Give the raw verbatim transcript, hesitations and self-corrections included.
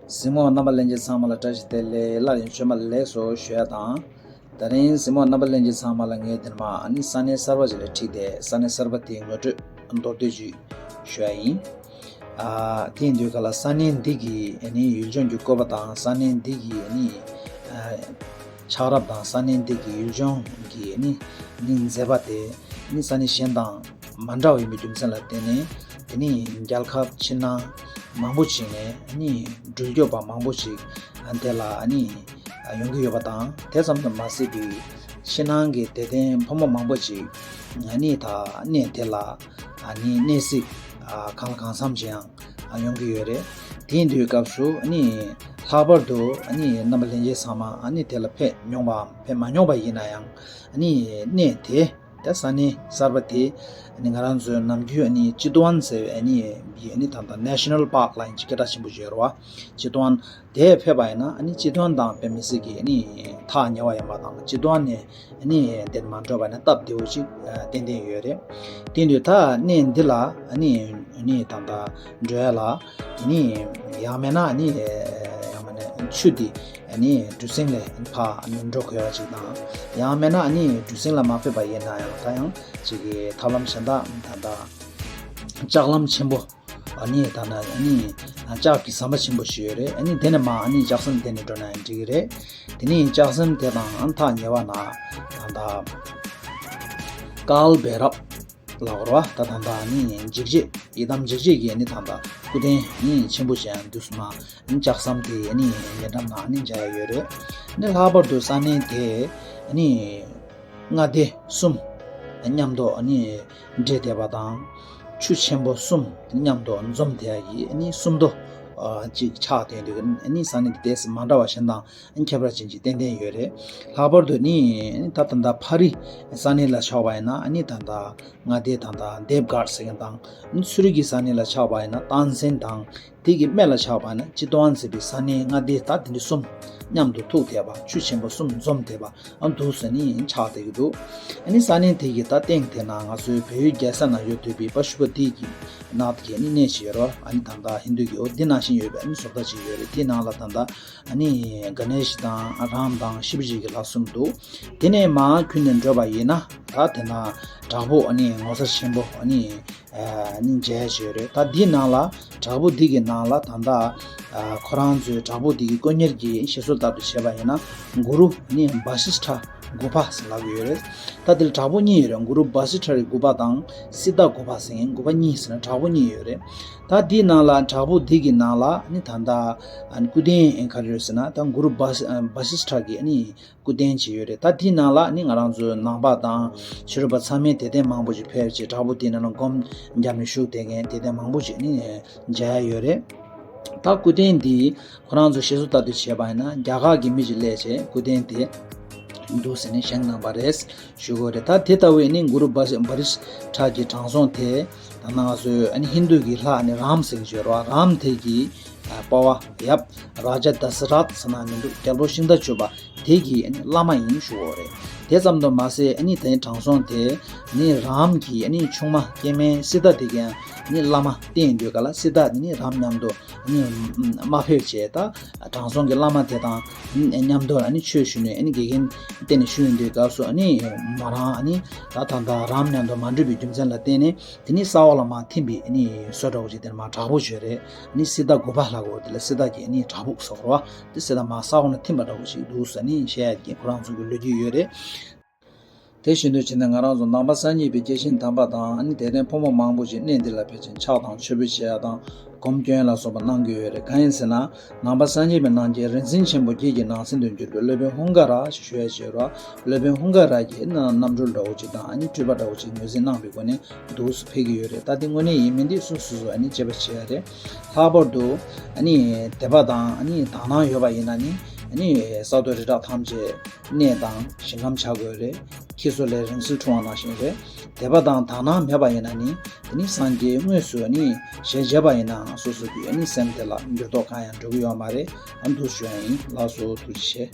གཟིགས་མོ་རྣམ་པ་ལྷན་རྒྱས་ཚང་མ་ལ་བཀྲ་ཤིས་བདེ་ལེགས། སླར་ཡང་ཆོས་མ་ལེགས་སོ་ཞུ་ཡ་དང་། ད་རིང་གཟིགས་མོ་རྣམ་པ་ལྷན་རྒྱས་ཚང་མ་ལ་ངས་འདིར་མ་ཨ་ནི་ས་གནས་གསར་པ་ཅིག་ལ་ཁྲིད་དེ་ས་གནས་གསར་པ་དེའི་ངོ་སྤྲོད་མདོར་བསྡུས་ཅིག་ཞུ་ཡ་ཡིན། ཨ་དེ་ཡིན་དུས་ག་ལ་ས་གནས་འདི་གི་ཨ་ནི་ཡུལ་ལྗོངས་ཀྱི་བཀོད་པ་དང་ས་གནས་འདི་གི་ཨ་ནི་ཨ་ཆགས་རབས་དང་ས་གནས་འདི་གི་ཡུལ་ལྗོངས་ཀྱི་ཨ་ནི་ཨ་ནི་མཛེས་པ་དེ་ཨ་ནི་ས་གནས་གཞན་དང་མ་འདྲ་བ་ཡིན་པའི་རྒྱུ་མཚན་ལ་བརྟེན་ནས་དེ་ནི་རྒྱལ་ཁབ་ཕྱི་ནང་མང་པོ་ཞིག་ནས་ཨ་ནི་འགྲུལ་སྐྱོད་པ་མང་པོ་ཞིག་ཨ་དེ་ལ་ཨ་ནི་ཡོང་གི་ཡོད་པ་དང་། དེ་ཙམ་དུ་མ་ཟད་པའི་ཕྱི་ནང་གི་དད་ལྡན་ཕོ་མོ་མང་པོ་ཞིག་ཨ་ནི་ད་གནས་དེ་ལ་ཨ་ནི་གནས་གཟིགས་ཨ་གང་ལ་གང་འཚམ་ཞིག་ཡང་ཨ་ཡོང་གི་ཡོད་རེད། དེ་ཡིན་དུས་སྐབས་སུ་ཨ་ནི་ལྷག་པར་དུ་ཨ་ནི་རྣམ་པ་ལྷན་རྒྱས་ཚང་མ་ཨ་ནི་དེ་ལ་ཕེབས་མྱོང་བའམ་ཕེབས་མ་མྱོང་བ་ཡིན་ན་ཡང་ཨ་ནི་གནས་དེ། ད་ས་གནས་གསར་པ་དེ་ཨ་ནི་ང་རང་ཚོའི་ནམ་རྒྱུན་ཨ་ནི་ཅི་ཏུའན་ཟེར་བའི་ཨ་ནི་ཡི་ཨ་ནི་ད་ལྟ་National Park ལ་ཡིན་གཅིག་སྐད་གྲགས་ཆེན་པོ་ཞིག་ཡོད་རེད་བ། ཅི་ཏུའན་དེ་ཕེབས་པ་ཡིན་ན་ཨ་ནི་ཅི་ཏུའན་དང་དཔེ་མི་སྲིད་ཀྱི་ཨ་ནི་ཐག་ཉེ་བ་ཡིན་པ་དང་། ཅི་ཏུའན་ནས་ཨ་ནི་དེར་མ་འགྲོ་བ་ན་སྟབས་བདེ་བོ་ཅིག་ཨ་ཏན་ཏན་ཡོད་རེད། དེ་དུས་ད་གནས་འདི་ལ་ཨ་ནི་ཨ་ནི་ད་ལྟ་འགྲོ་ཡ་ལ་ཨ་ནི་ཡང་མིན་ན་ཨ་ནི་ཡང་མིན་ན་ཆུ་འདི་ཨ་ནི་གྲུ་གཟིངས་ལས་ཕར་ཨ་ནི་འགྲོ་དགོས་ཡ་ཅིག་དང་། ཡང་མིན་ན་ཨ་ནི་གྲུ་གཟིངས་ལ་མ་ཕེབས་པ་ཡིན་ན་ཡང་ད་ཡང་ཅིག་གི་ཐབས་ལམ་གཞན་དག་ད་ལྟ་ལྕགས་ལམ་ཆེན་པོ་ཨ་ནི་ད་ལྟ་ཨ་ནི་ལྕགས་ཀྱི་ཟམ་པ་ཆེན་པོ་ཞིག་ཡོད་རེད། ཨ་ནི་དེ་ནས་མར་ཨ་ནི་ལྕགས་ཟམ་དེ་ནས་འགྲོ་ན་ཡང་འགྲིག་གི་རེད། དེ་ནས་ལྕགས་ཟམ་དེ་དང་ཨ་ཐག་ཉེ་བ་ན་ད་ལྟ་ཀཱལ་བེ་རབ་ལབ་དགོས་རེད་བ། ད་ད་ལྟ་ནི་འཇིགས་བྱེད་ཡི་དམ་འཇིགས་བྱེད་ཀྱི་ནི་ད་ལྟ་སྐུ་རྟེན་ནི་ཆེན་པོ་ཞིག་ཡང་འདུག་སེ་མར་ནི་ལྕགས་ཟམ་དེ་ནི་ཉེ་འགྲམ་ན་ནི་མཇལ་ཡ་ཡོད་རེད། ནི་ལྷག་པར་དུ་ས་གནས་དེ་ནི་མངའ་སྡེ་གསུམ་མཉམ་དུ་ནི་འདྲེས་བསྡད་པ་དང་། ཆུ་ཆེན་པོ་གསུམ་མཉམ་དུ་འཛོམས་བསྡད་ཡ་གི་ནི་སུམ་མདོ་ཨ་ཅིག་ཆགས་བསྡད་འདུག་ནི་ས་གནས་དེ་ཏོག་ཙམ་མ་འདྲ་བ་གཞན་དང་ཁྱད་པར་ཅན་ཅིག་ཏན་ཏན་ཡོད་རེད། ལྷག་པར་དུ་ནི་ད་ད་ལྟ་ཕ་རི་ས་གནས་ལ་ཆགས་པ་ཡིན་ན་ནི་ད་ལྟ་མངའ་སྡེ་ད་ལྟ་དེབ་གྷར་ཟེར་མཁན་དང་། ནི་ཚུ་རིག་གི་ས་གནས་ལ་ཆགས་པ་ཡིན་ན་ཏན་ཟན་དང་། དེ་གི་སྨད་ལ་ཆགས་པ་ན་ཅི་ཏུའན་ཟེར་བའི་ས་གནས་མངའ་སྡེ་ད་དེ་འདྲ་གསུམ་མཉམ་དུ་ཐུག་བསྡད་པ། ཆུ་ཆེན་པོ་གསུམ་འཛོམས་བསྡད་པ་ཨ་འདུག་ཟེར་ནི་ཆགས་བསྡད་ཀྱི་འདུག་ཨ་ནི་ས་གནས་དེ་གི་ད་སྟེང་དེ་ན་ང་ཚོའི་བལ་ཡུལ་རྒྱལ་ས་ན་ཡོད་བསྡད་པའི་པ་ཤུ་པ་ཏི་གི་ནགས་དེ་གི་ནི་གནས་ཤིག་ཡོད་རེད་བ། ཨ་ནི་ད་ལྟ་ཧིན་དུ་གི་འོ་འདི་ནང་བཞིན་ཡོད་པའི་ཨ་ནི་བཟོ་ལྟ་ཅིག་ཡོད་རེད། དེའི་ནང་ལ་ད་ལྟ་ཨ་ནི་ག་ནེ་ཤི་དང་རཱམ་དང་ཤི་བ་ཇི་གི་ལྷ་གསུམ་འདུག་དེ་ནས་མར་ཁྱོན་ནས་འགྲོ་བ་ཡིན་ན་ད་དེ་ན་བྲག་ཕུག་ཨ་ནི་ངོ་མཚར་ཆེན་པོ་ཨ་ནི་ཨ་ནི་མཇལ་ཡ་ཅིག་ཡོད་རེད། ད་འདིའི་ནང་ལ་བྲག་ཕུག་འདི་གི་ནང་ལ་ད་ལྟ་ཨ་ཁོ་རང་ཚོའི་བྲག་ཕུག་འདི་གི་དཀོན་གཉེར་གྱི་བཤད་སྲོལ་ལྟར་དུ་བྱས་པ་ཡིན་ན་གུ་རུ་ཨ་ནི་བ་སི་ཊ་གུ་ཕ་ཟེར་ལབ་ཀྱི་ཡོད་རེད། ད་དེ་ལ་བྲག་ཕུག་གཉིས་ཡོད་རེད། གུ་རུ་བ་སི་ཊ་རི་གུ་ཕ་དང་སི་ཏ་གུ་ཕ་ཟེར་མཁན་གུ་ཕ་གཉིས་ཟེར་ན་བྲག་ཕུག་གཉིས་ཡོད་རེད། ད་འདིའི་ནང་ལ་བྲག་ཕུག་འདི་གི་ནང་ལ་ཨ་ནི་ད་ལྟ་ཨ་ནི་སྐུ་རྟེན་ག་རེ་ཡོད་ཟེར་ན་ད་གུ་རུ་བ་སི་བ་སི་ཊ་གི་ཨ་ནི་སྐུ་རྟེན་ཅིག་ཡོད་རེད། ད་དེའི་ནང་ལ་ནི་ང་རང་ཚོའི་ནང་པ་དང་ཕྱི་རོལ་པ་ཚང་མའི་དད་ལྡན་མང་པོ་ཞིག་ཕེབས་བྱས་བྲག་ཕུག་དེའི་ནང་ལ་སྒོམ་བརྒྱབ་ནས་བཞུགས་བསྡད་མཁན་དད་ལྡན་མང་པོ་ཞིག་ནི་མཇལ་ཡ་ཡོད་རེད། ད་སྐུ་རྟེན་འདི་ཁོ་རང་ཚོ་བཤད་སྲོལ་ལྟར་དུ་བྱས་པ་ཡིན་ན་རྒྱ་གར་གྱི་མི་ཞིག་སླེབས་བྱས་སྐུ་རྟེན་དེ་འདུག་ཟེར་ནས་བཞེངས་གནང་བ་རེད་ཞུ་དགོས་རེད། ད་དེ་ལྟ་བུའི་ནི་གུ་རུ་བ་སི་བ་རི་ཊ་གི་དྲང་སྲོང་དེ་ད་ནང་ང་ཚོའི་ཨ་ནི་ཧིན་དུ་གི་ལྷ་ནི་རཱམ་ཟེར་གྱི་ཡོད་རེད་བ། རཱམ་དེ་གི་ཨ་པ་ཝ་ཡབ་རཱ་ཇ་དཱ་སི་རཱཐ་ཟེར་ན་མི་འདུག་རྒྱལ་པོ་ཤིང་རྟ་བཅུ་པ་དེ་གི་ཨ་ནི་བླ་མ་ཡིན་ཞུ་དགོས་རེད། དེ་ཙམ་དུ་མ་ཟད་ཨ་ནི་དེའི་དྲང་སྲོང་དེ་ནི་རཱམ་གྱི་ཨ་ནི་ཆུང་མ་སྐྱེ་དམན་སི་ཏཱ་དེ་གི་ཨ་ནི་བླ་མ་བསྟེན་ཡོང་དུས་ག་ལ་སི་ཏཱ་དེ་ནི་རཱམ་མཉམ་དུ་ཨ་ནི་མ་ཕེབས་བྱས་ད་དྲང་སྲོང་གི་བླ་མ་དེ་དང་མཉམ་དུ་ཨ་ནི་ཆོས་ཞུ་ནས་ཨ་ནི་དགེ་རྒན་བསྟེན་ནས་བཞུགས་ཡོང་དུས་སྐབས་སུ་ཨ་ནི་མོ་རང་ཨ་ནི་ད་ད་ལྟ་རཱམ་མཉམ་དུ་མ་འགྲིག་པའི་རྒྱུ་མཚན་ལ་བརྟེན་ནས། དེ་ནི་ས་འོག་ལ་མར་ཐིམ་པའི་ཨ་ནི་སོ་འདྲ་བོ་ཅིག་དེར་མར་བྲག་ཕུག་ཅིག་ཡོད་རེད། ཨ་ནི་སི་ཏཱ་གུ་ཕ་ལབ་ཀྱི་ཡོད་རེད། དེ་ལ་སི་ཏཱ་གི་ཨ་ནི་བྲག་ཕུག་ཟེར་བ། དེ་སི་ཏཱ་མར་ས་འོག་ནས་ཐིམ་པ་འདྲ་བོ་ཅིག་འདུག་ཟེར་ནི་བཤད་ཡ་ཀྱི་ཁོ་རང་ཚོ་གི་ལོ་རྒྱུས་ཡོད་རེད། དེ་བཞིན་དུ་བྱས་ནས་ང་རང་ཚོ་ནང་པ་སངས་རྒྱས་པའི་སྐྱེས་ཆེན་དམ་པ་དང་ཨ་ནི་དད་ལྡན་ཕོ་མོ་མང་པོ་ཞིག་གནས་འདི་ལ་ཕལ་ཆེར་ཕྱག་དང་མཆོད་འབུལ་བྱེད་ཡ་དང་། སྒོམ་སྐྱོན་ལ་སོགས་པ་གནང་གི་ཡོད་རེད། གང་ཡིན་ཟེར་ན། ནང་པ་སངས་རྒྱས་པའི་རྣམ་རྒྱལ་རིག་འཛིན་ཆེན་པོ་བརྒྱད་ཀྱི་ནང་ཚན་དུ་གྱུར་པའི་སློབ་དཔོན་ཧུང་ག་ར་ཞེས་ཞུ་ཡ་ཞིག་ཡོད་རེད། སློབ་དཔོན་ཧུང་ག་ར་གྱིས་རྣམ་སྤྲུལ་འདྲ་བོ་ཅིག་དང་ཨ་ནི་སྤྲུལ་པ་འདྲ་བོ་ཅིག་ངོས་འཛིན་གནང་བའི་སྒོ་ནས་འདུག་སེ་ཕེབས་ཀྱི་ཡོད་རེད། ད་དེ་དངོས་གནས་ཡིན་མིན་དེ་སོ་སོ་སོ་ཨ་ནི་དཔྱད་པ་བྱེད་ཡ་རེད། ལྷག་པར་དུ་ཨ་ནི་དད་པ་དང་ཨ་ནི་དག་སྣང་ཡོད་པ་ཡིན་ན་ནི་ཨ་ནི་ས་རྡོ་རི་བྲག་ཐམས་ཅད་གནས་དང་ཞིང་ཁམས་ཆགས་དགོས་རེད། ཁྱི་སོ་ལས་རིང་བསྲེལ་འཁྲུངས་པ་ནང་བཞིན་རེད། དད་པ་དང་དག་སྣང་མེད་པ་ཡིན་ན་ནི་དེ་ནི་སངས་རྒྱས་དངོས་སུ་ནི་ཞལ་མཇལ་བ་ཡིན་ནའང་སོ་སོ་གི་ནི་སེམས་དེ་ལ་འགྱུར་ལྡོག་གང་ཡང་འགྲོ་གི་ཡོད་མ་རེད། ཨ་འདུག་ཞུ་ཡ་ཡིན། ལགས་སོ། ཐུགས་རྗེ་ཆེ།